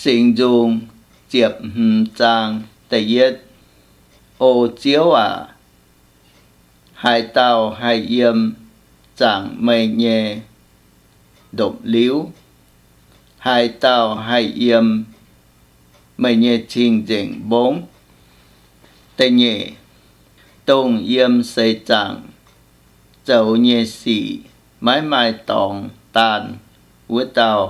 Singx Nzung ziepc hmz zaang da'yietv. O Ziouv aac, haaix dauh haih yiem zaangc meih nyei ndopv-liuv? Haaix dauh haih yiem meih nyei cing-nzengc mbongv? Da'nyeic, dongh yiem seix zaangc zoux nyei sic maiv maaih dorngx daanh wuov dauh,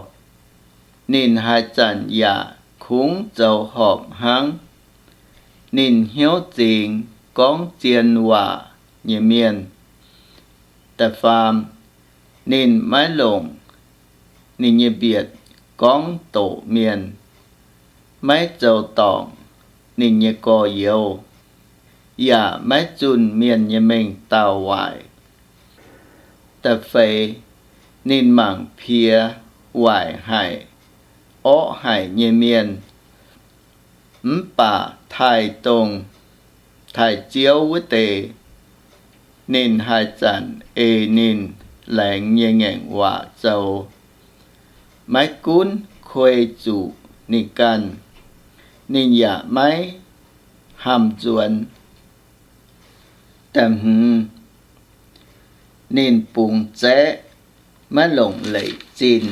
ninh haaix zanc yaac kungx zoux horpc hnangv. Ninh hnyouv zingx gorngv zien waac nyei mienh. Da'faam, ninh maiv longc ninh nyei mbietc gorngv doqc mienh, maiv zoux dorngc ninh nyei gorx-youz, yaac maiv zunh mienh nyei mengh dauh waaic. Da'feix, ninh mangc piex waaic haic, orqv haic nyei mienh, mv baac taaih dongh taaih Ziouv wuov deix, ninh haaix zanc ei ninh laengz nyei ngaengc waac zoux. Maiv gunv kuei zuqc ninh ganh, ninh yaac maiv hamh nzuonx. Da'hmz, ninh bungx zaeqv maiv longc leic zinh,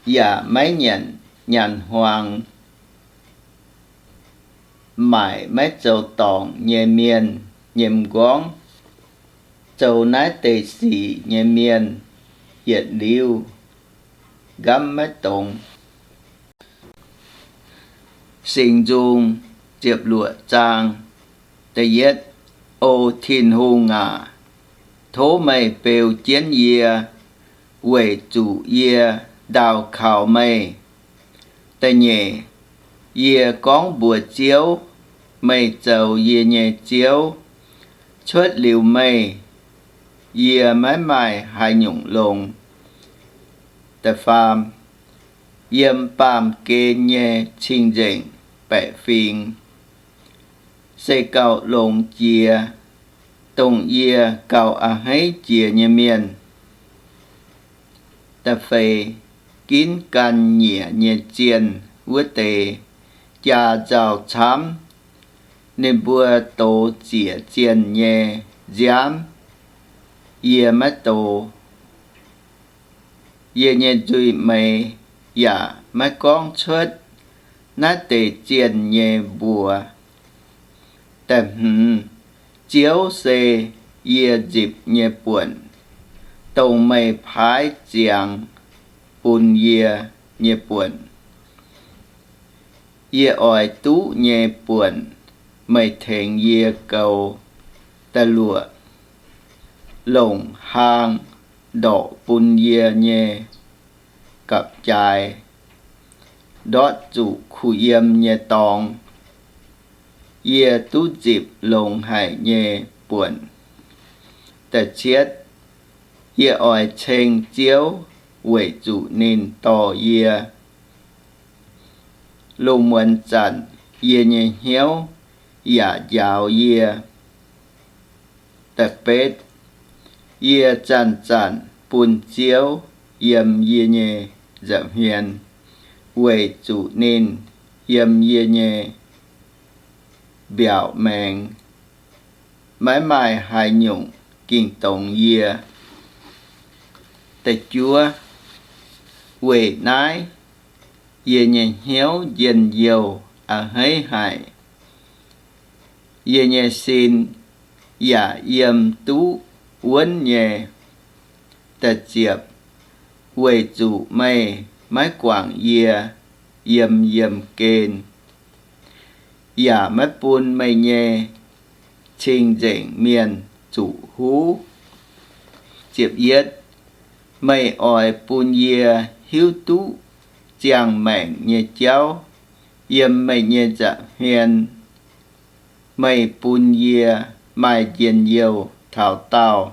yaac maiv nyanc nyaanh huaang, maaic maiv zoux dorngc nyei mienh nyei m'nqorngv. Zoux naaiv deix sic nyei mienh yietc liuz nqamv maiv dongz. Singx Nzung ziepc luoqc zaang. Da'yietv, O Tin-Hungh aac, tov meih beu jienv yie, weic zuqc yie ndaauh kaux meih. Da'nyeic, yie gorngv mbuox Ziouv, meih zoux yie nyei Ziouv. Cuotv liuz meih, yie maiv maaih haaix nyungc longx. Da'faam, yiem baamh gen nyei cing-nzengc baeqc fingx, se gauh longx jiex dongh yie gauh a'hneiv jiex nyei mienh. Da'feix, ginv ganh nyieqc nyei zienh wuov deix jaa nzauh camv. Ninh mbuo dox ziec zienh nyei nziaamv, yie maiv dox. Yie nyei nzuih meix yaac maiv gorngv cuotv naaiv deix zienh nyei mbuox. Da'hmz, Ziouv se yie nzipc nyei buonc, dongh meih paaiv ziangx bun yie nyei buonc. Yie oix duqv nyei buonc, meih tengx yie goux. Da'luoqc, longc hlaang ndorqc bun yie nyei gapv-jaaix, ndortv zuqc kuh yiem nyei dorngx, yie duqv nzipc longx haic nyei buonc. Da'cietv, yie oix ceng Ziouv weic zuqc ninh dorh yie. Lungh muonz zanc yie nyei hnyouv yaac njaaux yie. Da'betv, yie zanc-zanc bun Ziouv yiem yie nyei nza'hmien, weic zuqc ninh yiem yie nyei mbiaauc maengx. Maiv maaih haaix nyungc ging dongz yie. Da'juov, weic naaiv yie nyei hnyouv njien-youh a'hneiv haic. Yie nyei sin yaac yiem duqv wuonv nyei. Da'ziepc, weic zuqc meih maiv guangc yie yiem yiemh gen, yaac maiv bun meih nyei cing-nzengc mienh zuqc huv. Ziepc yietv, meih oix bun yie hiuv duqv ziangh maengc nyei jauv yiem meih nyei nza'hmien. Meih bun yie maaih njien-youh taux daauh.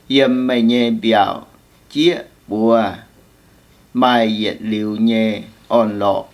Yiem meih nyei mbiaauc jieqv buoz maaih yietc liuz nyei orn-lorqc.